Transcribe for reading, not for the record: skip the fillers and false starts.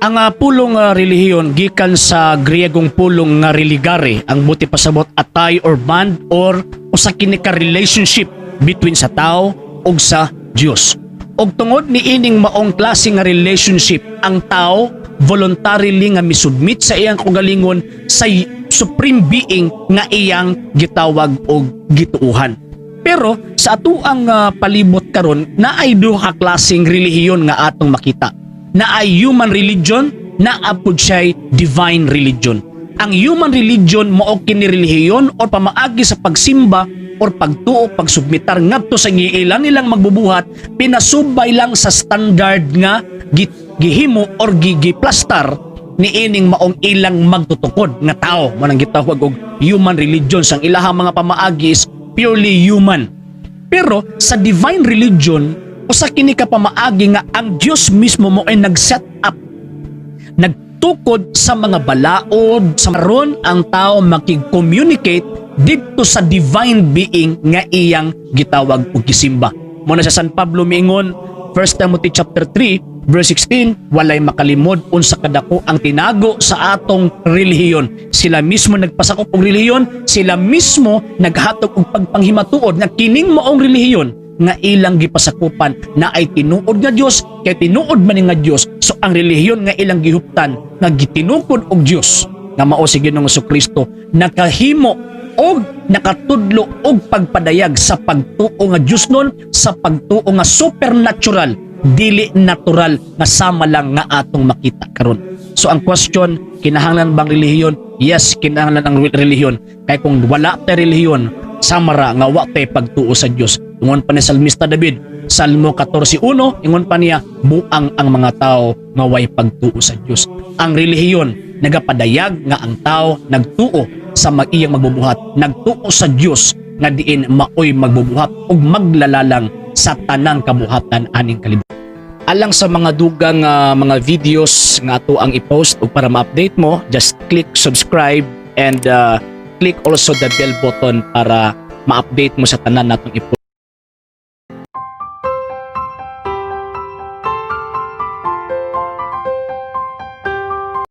Ang pulong relihiyon gikan sa Griegong pulong nga religare, ang buot ipasabot a tie or bond or usa kini ka relationship between sa tao ug sa Dios. Og tungod niining maong klase nga relationship, ang tao voluntarily nga misubmit sa iyang kaugalingon sa supreme being nga iyang gitawag og gituuhan. Pero sa atuang palibot karon, naay duha ka klaseng relihiyon nga atong makita. Naay human religion, naa pud siya'y divine religion. Ang human religion mao kini relihiyon or pamaagi sa pagsimba or pagtuo, pagsubmitar ngadto sa ilan nilang magbubuhat, pinasubay lang sa standard nga gihimo or giplastar niining maong ilang magtutukod nga tao. Mao nang gitawag og human religion sang ilahang mga pamaagi is purely human. Pero sa divine religion, usa kini ka pamaagi nga ang Dios mismo mo ay nag-set up, nagtukod sa mga balaod sa ron ang tao makig-communicate didto sa divine being nga iyang gitawag og gisimba. Mao na sa San Pablo miingon, 1 Timothy chapter 3 verse 16, walay makalimod unsa kadako ang tinago sa atong relihiyon. Sila mismo nagpasakop og relihiyon, sila mismo naghatag og pagpanghimatuod nga kining maong relihiyon nga ilang gipasakupan na ay tinuod nga Dios, kay tinuod man ni nga Dios. So ang relihiyon nga ilang gihuptan nga gitinukod og Dios nga mao si Ginoong Kristo, nakahimo og nakatudlo og pagpadayag sa pagtuo nga Dios nun, sa pagtuo nga supernatural, dili natural nga sama lang nga atong makita karon. So ang question, kinahanglan bang relihiyon? Yes, kinahanglan ang relihiyon, kay kung wala tay relihiyon, sama ra nga wa tay pagtuo sa Dios. Ingon pa ni Salmista David, Salmo 14:1, ingon pa niya, buang ang mga tao nga way pagtuo sa Dios. Ang relihiyon nagapadayag nga ang tao nagtuo sa iyang magbubuhat, nagtuo sa Dios nga diin maoy magbubuhat ug maglalalang sa tanang kabuhatan aning kalibutan. Alang sa mga dugang mga videos nga ato ang i-post ug para ma-update mo, just click subscribe and click also the bell button para ma-update mo sa tanan natong i-post.